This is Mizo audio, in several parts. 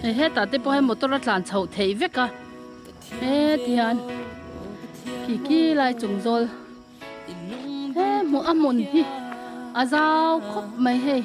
Hei hetah te pawh hian motor a tlan chhoh theih vek a heti hian khi khi lai chung zawl he hmuh a hmun hi a zau khawp mai hei.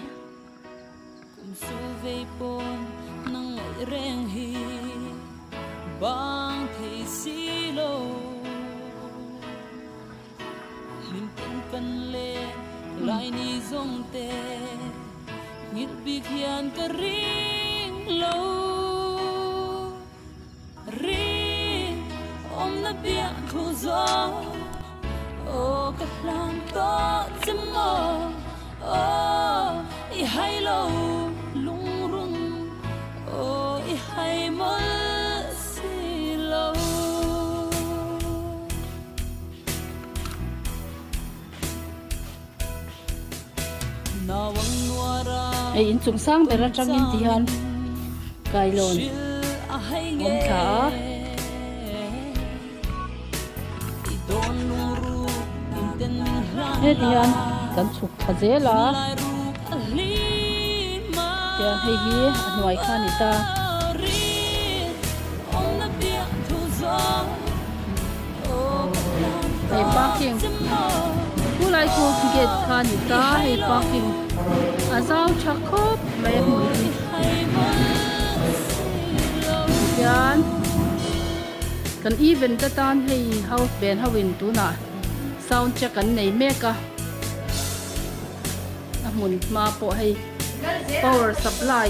Hei inchung sang ber atangin ti hian kailawn awm thla a. Heti hian kan chhuk thla zel a tiang hei hi a hnuai kha a ni ta. Hei parking chu lai chu gate kha a ni ta hei parking a zau tha khawp mai a hmun hi tihian kan event atan hei house band ho in tunah sound check an nei mek a a hmun hma pawh hei power supply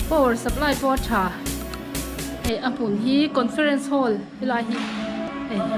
power supply pawh a tha hei a hmun hi conference hall helai hi hei.